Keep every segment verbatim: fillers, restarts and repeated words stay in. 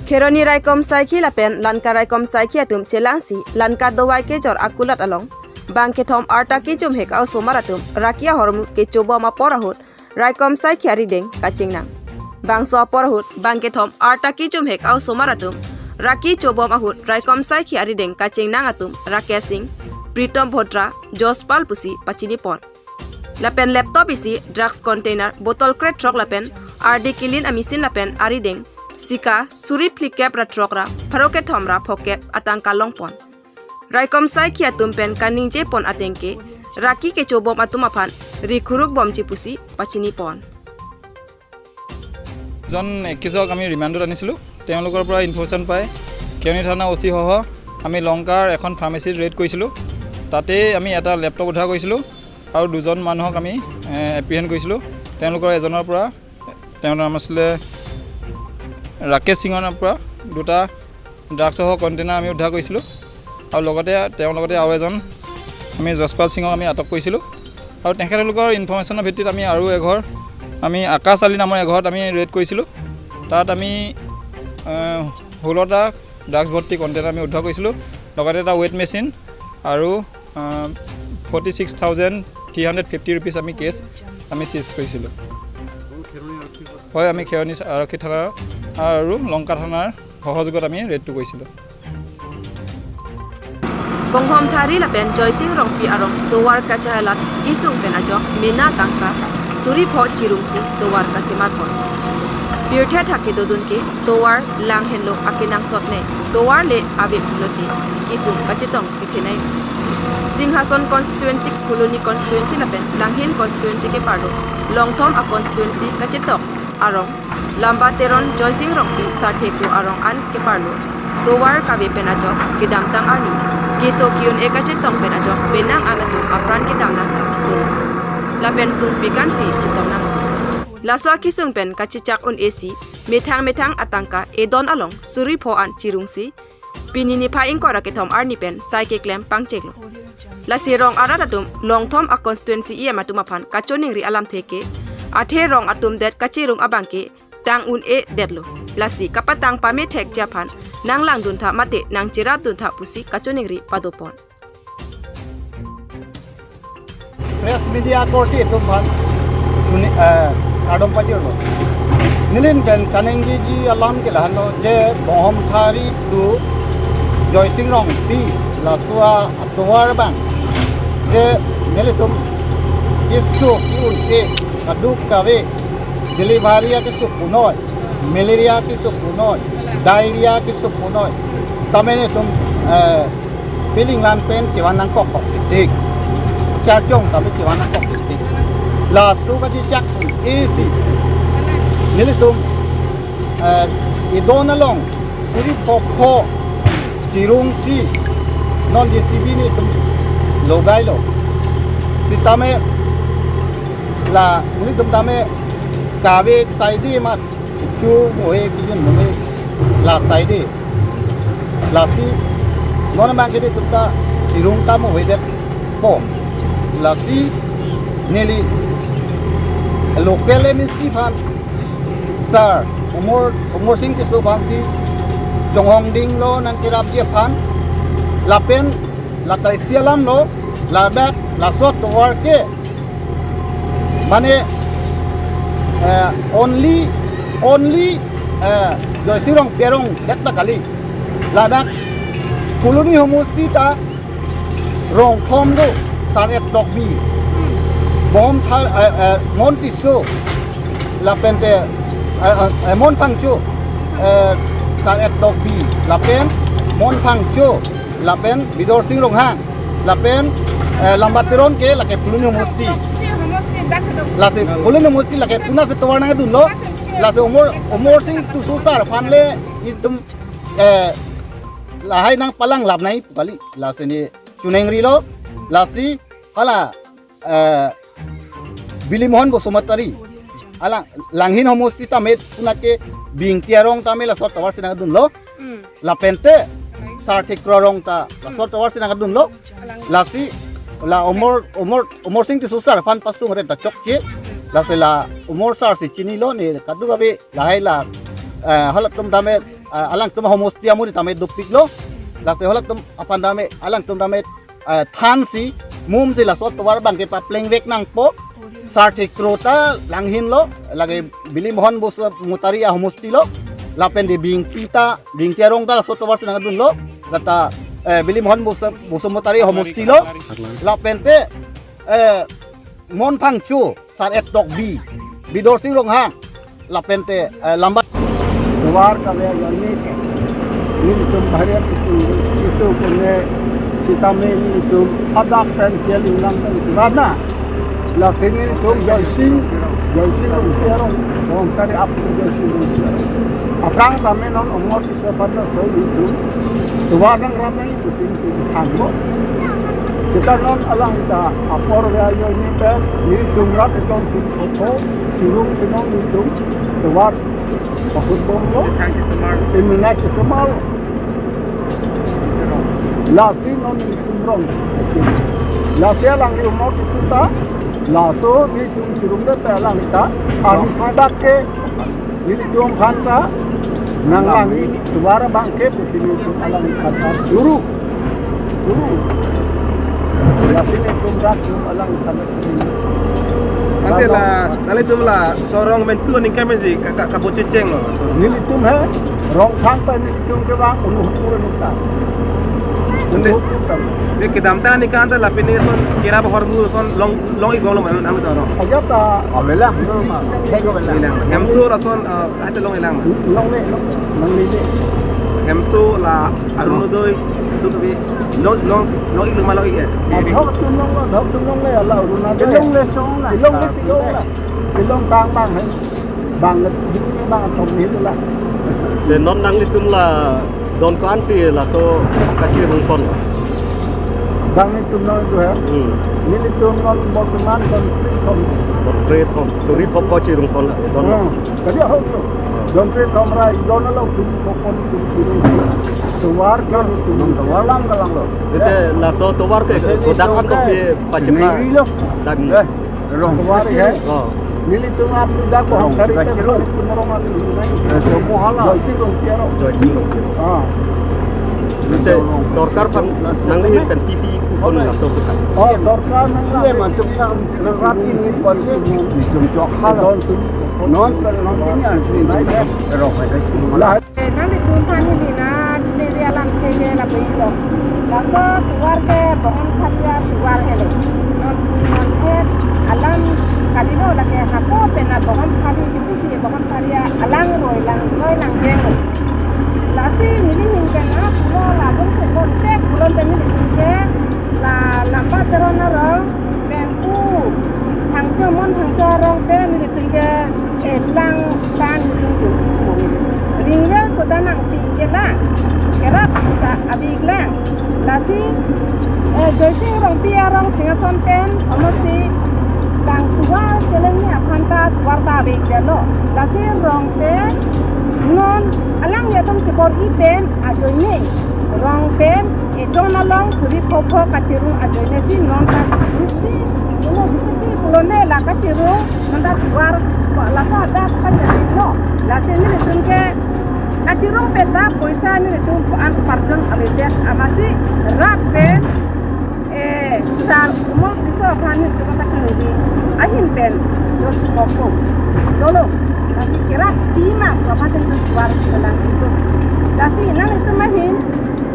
Kheroni raikom saikhi lapen Lanka raikom saikhi atum chelangsi Lanka dovai kejor akulat along bangkethom arta kejumhek a-osomar atum raki ahormu kechobom apor ahut raikom saikhi arideng kachingnang. Bangso apor ahut bangkethom arta kejumhek a-osomar atum raki chobom ahut raikom saikhi arideng kachingnang atum Rakesh Singh, Pritom Bhotra, Jospal pusi pachinipon. Lapen laptop isi, drugs container, bottle crate throk lapen ardi kilin a-machine lapen arideng sika suri phlikep ra throk ra pharo kethom ra phokep atangka longpon. Raikom saikhi atum pen kaningjepon ateng ke raki kechobom atum aphan rikhuruk bomji pusi pachinipon. জন একিউজক আমি ৰিমাণ্ডত আনিছিলোঁ। তেওঁলোকৰ পৰা ইনফৰ্মেশ্যন পাই কেউনি থানা অ' চি সহ আমি লংকাৰ এখন ফাৰ্মাচীত ৰেড কৰিছিলোঁ। তাতেই আমি এটা লেপটপ উদ্ধাৰ কৰিছিলোঁ আৰু দুজন মানুহক আমি এপ্ৰিহেণ্ড কৰিছিলোঁ। তেওঁলোকৰ এজনৰ পৰা, তেওঁৰ নাম আছিলে ৰাকেশ সিঙৰ পৰা দুটা ড্ৰাগছসহ কণ্টেইনাৰ আমি উদ্ধাৰ কৰিছিলোঁ আৰু লগতে তেওঁৰ লগতে আৰু এজন আমি যশপাল সিঙক আমি আটক কৰিছিলোঁ আৰু তেখেতলোকৰ ইনফৰ্মেশ্যনৰ ভিত্তিত আমি আৰু এঘৰ, আমি আকাশ আলী নামৰ এঘৰত আমি ৰেড কৰিছিলোঁ। তাত আমি ষোল্লটা ড্ৰাগছ ভৰ্তি কণ্টেইনাৰ আমি উদ্ধাৰ কৰিছিলোঁ, লগতে এটা ৱেট মেচিন আৰু forty six thousand three hundred fifty rupees আমি কেছ আমি চিজ কৰিছিলোঁ। হয়, আমি খেৰণি আৰক্ষী থানা আৰু লংকা থানাৰ সহযোগত আমি ৰেডটো কৰিছিলোঁ। Bonghom Thari lapen Joysing Rongpi arong tovar kachehalat kisung pen ajok mena tangka suri pho chirungsi tovar kasemarpon. Pirthe thak kedodun ke tovar lang henlo akenangsot ne tovar le ave pulote kisung kachetong kethenei. Singhason constituency, Phuloni constituency lapen Langhin constituency keparlo longthom a-constituency kachetok arong Lamba Teron, Joysing Rongpi, Sarthe Kro arong an keparlo tovar kave pen ajok kedamtang arni keso ki-un-e kachetong pen ajok penang an atum apran kedam nangtang. Lapen sungpi kansi chetong nang. Laso akisung pen kachechak un-e si methang methang atangka edon along suri pho an chirungsi pini niphai ingkoi ra kethom arni pen sai keklem pangchenglo. Lasi rong arat atum longthom a-constituency E M atum aphan kachoningri alamthe ke athe rong atum det kachirung abang ke tang un-e detlo. Lasi kapatang pame thekji aphan nanglangdun tha mate nangcherapdun tha pusi kachoningri padopon. Press media korte atum aphan tuni, eh, kardom pajirlo. Neli pen kaningjeji alam ke lahenlo je Bonghom Thari to Joysing Rongpi laso atovar abang je nelitum keso ki-un-e kadokave, delivery akeso punoi, malaria keso punoi, diarrhea keso punoi, tame nelitum, eh, piling lan pen chevan nangkok kok titik. Charchong tame chevan nangkok titik. Laso kachechak un-e si nelitum, eh, edon along suri pho pho chirungsi non J C B nelitum logailo. Sitame la nelitum tame kave saide mat chu mohe kijun mohe la saide. Lasi non abang ke nelitum ta chirung ta mohe det po. Lasi neli local M A C aphan sir Amar, Amar Singh Tisso aphansi chonghong dinglo nangkerapji aphan lapen lata isi alamlo ladak laso tovar ke mane, eh, only, only, eh, Joysing Rongpi arong det ta kali. Ladak Phuloni homosti ta rong thom do, Sar-et Tokbi, Bonghom Thar, eh, eh, Mon Tisso, lapen te, eh, eh, eh, Mon Phangcho, eh, Sar-et Tokbi, lapen Mon Phangcho, lapen Bidor Singh Ronghang, lapen, eh, Lamba Teron ke lake Phuloni homosti. Lasi Phuloni homosti lake puna si tovar nangdunlo. Lasi Amar, Amar Singh Tisso sir aphan le itum, eh, lahai nangpalang lap nai kali. Lasi ne choningrilo. Lasi hala, eh, Bili Mohan Basumatary, alang Langhin homosti tame puna ke Bingti arong tame laso tovar si nangdunlo. Hmm. Lapen te Sarthe Kro arong ta laso tovar si nangdunlo. Lasi la Amar, Amar, Amar Singh Tisso sir aphan pasung ret ta chokche. Lasi la Amar sir si chinilo ne kadokave lahai la, eh, halatum tame ah, alangtum ahomosti amuri tame dopiklo. Lasi halatum aphan tame alangtum tame, ah, thansi mumsi laso tovar abangke paplengvek nangpo. Sarthe kro ta langhinlo, lake Bilimohon Bosomotari ahomostilo. Lapen de Bingti ta, Bingti arong ta laso tovarsi nangdunlo. Lata, eh, Bilimohon Boso-, Bosomotari ahomostilo. Lapen te, eh, Mon Phangcho, Sar-et Tokbi, Bidorsing Ronghang, lapen te, eh, Lambat. Tovar kali ajoine ke. Nelitum bahari isu, isu kene sitame nelitum hadak pen keling lang pen rana. Lasi nelitum Joysing, Joysing Rongpi arong, Rongtari apu Joysing Rongpi arong. Aphrang tame non omor isu pada so nelitum. Tovar nangrap nang isu sing sing thango. Sita non alang ta apor ve ajoine pen nelitum rat eton sing opo, chirung sinong nelitum. Tovar pakut bomlo. Imina kisomar. Lasi non nelitum rong. Lasi alangli umor kisita. Laso nelitum chirung de pe alang ta. Ami sidak ke nelitum aphan ta nanglang ni tovar abangke pusi nelitum alang aphan ta. Guru. Guru. Lasi nelitum rak alang aphan ta. Ante la, nanglitum laso rong mentu aning kami si ka, ka, kabochecheng lo. Nelitum he, rong thang ta nelitum ke bang unu hupur nungta. Ante, unu hupur ta. Di kedamtang aning kan ta lapen ni son kira bahor mu son long, long-ik long lo man nang toro. Aja ta. Amelang, no ma. Hego melang. Melang. Hemso lason, eh, ate long-ik lang. Long-le, long-le. Long-le de. Hemso la Arunodoi, itu tapi long, long, long-ik lo ma long-ik ya. Adhok atum long, adhok atum longle, ala Arunodoi. Ilong le song la. Ilong le song la. Ilong tang bang hai. Bang le, bang atum ni la. Te non nanglitum la don ko-ansi laso kachirung pon? Nanglitum non itu ya. Hmm. Nelitum non bortoman don kre thom. Don kre thom. Suri thom ko chirung pon la. Don. Hmm. Tadi ahok tu. Don kre thom ra, don along suri thom pon tu chirung. Tovar ke nelitum. Tovar lang kalang lo. Ite laso tovar ke godak an ko si pachipra. Neli lo. Dan. Eh. Rong tovar he. Oh. Nelitum ap dak bohong kari sudah te kilo. Nelitum rong ali nai. Eh, semua hala. Joysing Rongpi arong. Joysing Rongpi arong. Ah. Ante sorkar aphan nangli pen P C pon laso kita. Oh, sorkar nang. Iya, mantuk nang rapi ni pon si. Nelitum chok hala. Non pen non ini asli nai. Rong ada. Lah. Eh, nanglitum aphan neli na, neli alam ke ke lapu-ik lo. Laso tovar ke Bohonthari atovar helo. Non, non ke alam kalilo lake hako pen na Bohonthari, kisi si Bohonthari alang roi lang, roi lang jeng lo. Lasi neli ahin pen na pulo la bong se bong te pulo te nelitum ke la Lambat Teron arong pen pu Phangcho, Mon Phangcho arong pen nelitum ke, eh, lang pan nelitum ke. Ringvel koda nangpi ke lang. Kerap koda ave ik lang. Lasi, eh, Joysing Rongpi arong Singhason pen, omosi bang tovar cheleng ni aphan ta tovar ta ave ik lo. Lasi rong pen non alang atum chebor-i pen ajoine. Rong pen edon along suri phopho kachirung ajoine si non ta isi, ulo isi pulo ne la kachirung non ta tovar ko laso adak kachirung lo. Lasi nelitum ke kachirung pen ta poisa nelitum an uparjon avedet amatsi rat pen, eh, sar umol kiso aphan nelitum kachirung di ahin pen dos pokok dolo. Lasi kerap pima ko aphan nelitum tovar kelang itu. Lasi nanglitum ahin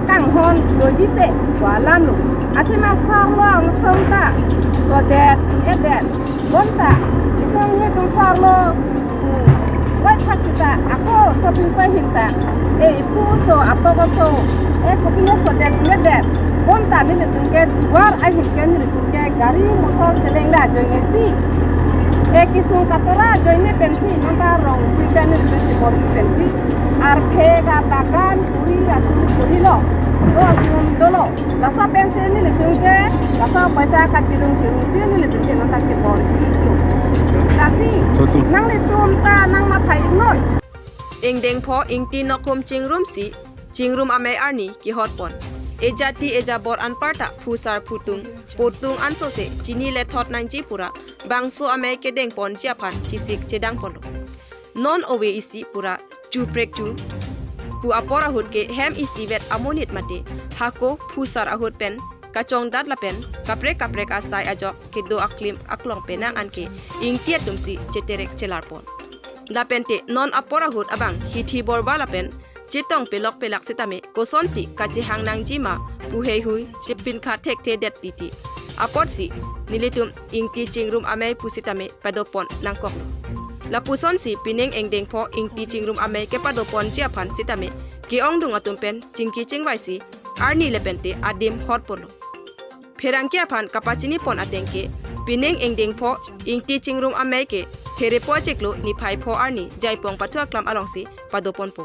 kanghon doji te ko alam lo. Athema sarlo angsong ta sodet, edet. Bonta isong nelitum sarlo. Wai thak kita ako sopin soi hinta. Eh, ipu so, apo ko so. Eh, kopine sodet, edet. Bonta nelitum ke tovar ahin ke nelitum ke gari motor cheleng la ajoine si. Eh, kisung katora ajoine pensi, non ta rong si pen nelitum si bor-i pensi. Arphe ka bagan, puri atum puri lo. Do atum dolo. Laso pensi nelitum ke, laso poisa kachirung chirung si nelitum ke non ta chebor-i lo. Lasi, nanglitum ta nangmatha-ik noi. Ingdeng pho Ingti Nokhum chingrum si, chingrum amei arni kehot pon. Ejati ejabor anparta phusar phutung, potung ansose chini lethot nangji pura, bangso amei kedeng ponji aphan chisik chedang ponlo. Non ove isi pura chuprek chu pu apor ahut ke hem isivet amonit mate hako phusar ahut pen kachongdat lapen kaprek kaprek asai ajok kedo aklim aklong penang anke ingti atumsi cheterek chelarpon. Lapente non apor ahut abang hithi borba lapen chetong pelok pelak sitame kosonsi kachehang nangji ma pu heihui chepinkha thekthe det titi apotsi nelitum Ingti Chingrum Amei pusitame padopon nangkoklo. Lapusonsi pining ingdeng pho Ingti Chingrum Amei kepadoponji aphan sitame ke-ongdung atum pen chingki chingvaisi arni lapente adim hotponlo. Pherangke aphan kapachinipon ateng ke pining ingdeng pho Ingti Chingrum Amei ke therepo achiklo niphai pho arni Jaipong pathu aklam alongsi padoponpo.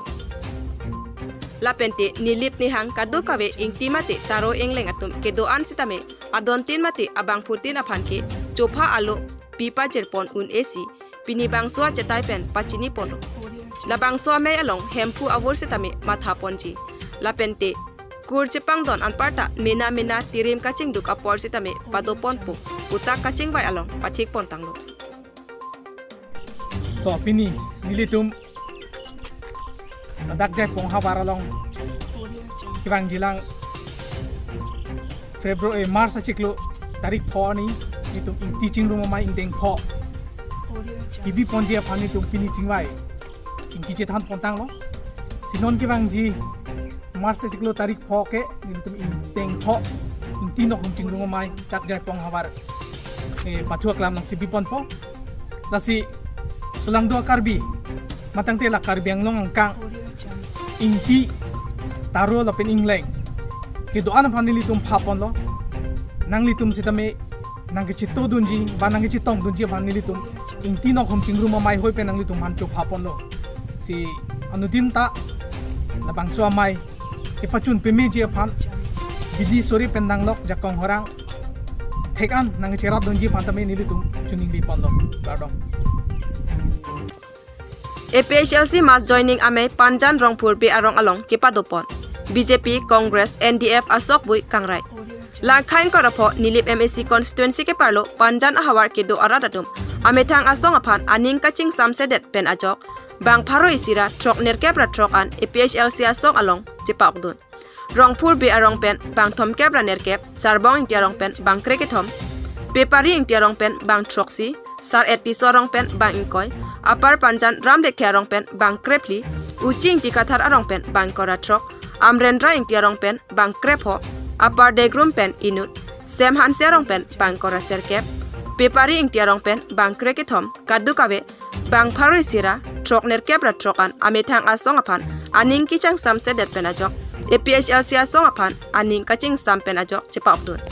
Lapente nilip nihang kadokave ingti mate taro ingleng atum kedo-an sitame adontin mate abangphutin aphan ke chopha alo pi pajirpon un-esi pini bangso achetai pen pachiniponlo. Labangso amei along Hemphu avur sitame mathaponji. Lapente kur chepangdon anparta mena mena tirim kachingduk apor sitame padoponpo putak kachingvai along pathikpontanglo. To pini nelitum ladak Jaipong havar along kevangjilang February, eh, March achiklo tarik pho arni nelitum Ingti Chingrum Amei ingdeng pho kebiponji aphan nelitum pini chingvai chingki chethanpontanglo. Si non kevangji March achiklo tarik pho ke nelitum ingdeng pho Ingti Nokhum Chingrum Amei dak Jaipong havar, eh, pathu aklam nangsi biponpo. Lasi solangdo a-Karbi matangte la Karbi Anglong angkang ingti taro lapen ingleng kedo-an aphan nelitum phaponlo. Nanglitum sitame nangkechetongdunji ba nangkechetongdunji aphan nelitum Ingti Nokhum Chingrum Amei hoi pen nanglitum aphan chophaponlo. Si anuttin ta labangso amei kepachun pemeji aphan bidi sore pen nanglok jakong horang thek-an nangcherapdunji aphan tame nelitum choningriponlo. Kardom. A P H L C mass joining amei Panjan Rongphurbe arong along kepadopon. B J P, Congress, N D F asokbui kangrai. Langkhain korapho Nilip M A C constituency keparlo Panjan ahavar kedo arat atum amethang asong aphan aning kachingsamsedet pen ajok bang pharo isi ra throk nerkep ra throk an A P H L C asong along chepa-okdun. Rongphurbe arong pen bang thomkep ra nerkep, Sarbong Ingti arong pen bang krekethom, Pepari Ingti arong pen bang throksi, Sar-et Tisso arong pen bang ingkoi, Upper Panjan Ram Lekthe arong pen bang krephli, Uchi Ingti Kathar arong pen bang ingkoi ra throk, Amrendra Ingti arong pen bang krepho, Upper Degrum pen inut, Sem Hanse arong pen bang ingkoi ra serkep, Pepari Ingti arong pen bang krekethom, kadokave bang pharo isi ra throk nerkep ra throk an amethang asong aphan aning kachingsamsedet pen ajok A P H L C asong aphan aning kachingsam pen ajok chepa-okdun.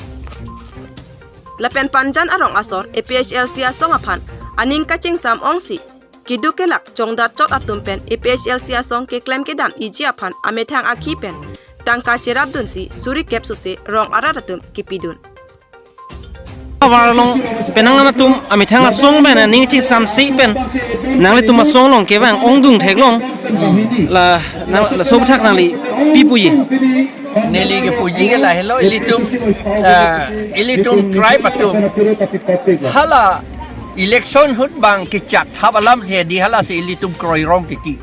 Lapen Panjan arong asor A P H L C asong aphan aning kachingsam ongsi keduk kelak chongdat chot atum pen A P H L C asong keklem kedam iji aphan amethang akhi pen tangka cherapdunsi suri kep sose rong arat atum kepidun. Havar along penang atum amethang asong pen aning chingsamsi pen nanglitum asong along kevang ongdung theklong la nang la sobuthak nangli pi puji. Neli kepuji ke lahelo ilitum, ah, ilitum tribe atum hala election ahut bang kechat thap alam si di hala si ilitum kroirong titi.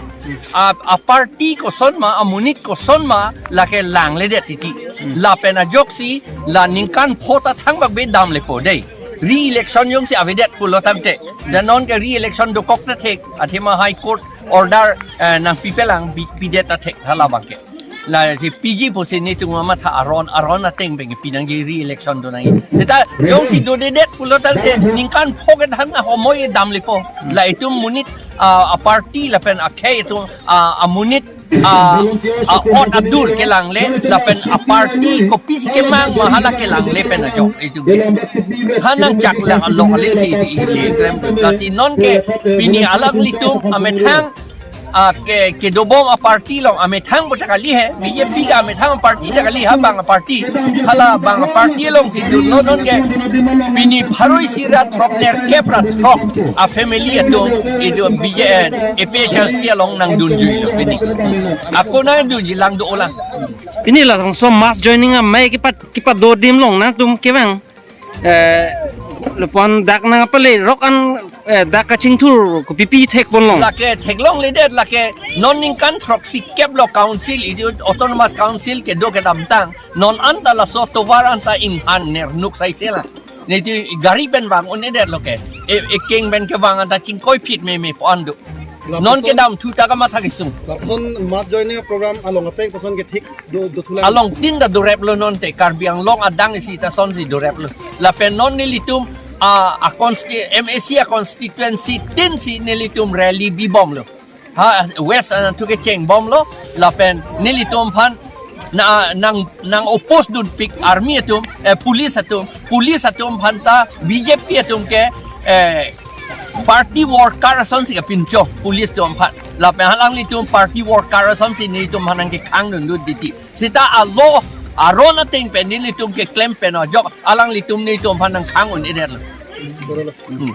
A, a party koson ma, amonit koson ma, lake langledet titi. Lapen ajoksi, la ningkan pho ta thangbak be damlepo dei. Re-election jongsi avedet pulo tangte. Dan non ke re-election dokok ta thek, athema High Court order, eh, nangpipelang pi-, pidet ta thek halabangke. Lasi piji pusi nelitum amatha aron, aron ateng pen pinangji re-election donangji. Seta jongsi dodedet pulo tangte ningkan pho ke than na homoi damlepo. La itum monit, ah, a party lapen akhei itum, ah, amonit, ah, ah, ot adur kelangle lapen a party kopisi kemang ma hala kelangle pen ajok itum. Hanang chak lang along aling si iti ile klem. Lasi non ke pini alanglitum amethang, ah, ke, kedobom a party along amethang bo ta kali he, B J P ke amethang a party ta kali, ha bang a party, hala bang a party alongsi dunlo non ke pini pharo isi ra throk nerkep ra throk a family atum itum B J, A P H L C along nangdunjuilo pini. Ako nangdunji lang do-olang. Pini labangso mass joining amei kepa, kepadodim along nangtum kevang, eh, lapu-an dak nangpalerok an Eh, dak kachingthur kopipi thekponlong? Lake theklongledet, lake non ningkan throksi kep lo council, idi autonomous council kedo kedamtang. Non anta laso tovar anta inghan nernuk saise la. Neti gari pen vang un-edet lo ke. E, ekeng pen kevang anta chingkoiphit meme po an do. Non lapuson kedamthu ta kamatha kesung. Lapuson mass joining program along apek puson kethik do, do thulang. Alongtin ta dorep lo non te, Karbi Anglong adang isi ta sonsi dorep lo. Lapen non nelitum a, a consti-, M A C a constituency tin si nelitum rally bibomlo. Ha, West anathu kechengbomlo, lapen nelitum aphan na, nang, nang oppose dunpik army atum, eh, police atum, police atum aphan ta B J P atum ke, eh, party worker asonsi kapincho police atum aphan. Lapen alanglitum party worker asonsi nelitum aphan nangkekhang dundun titi. Seta a-law aron ateng pen nelitum keklem pen ajok alanglitum nelitum aphan nangkhang un-edet lo. Hmm.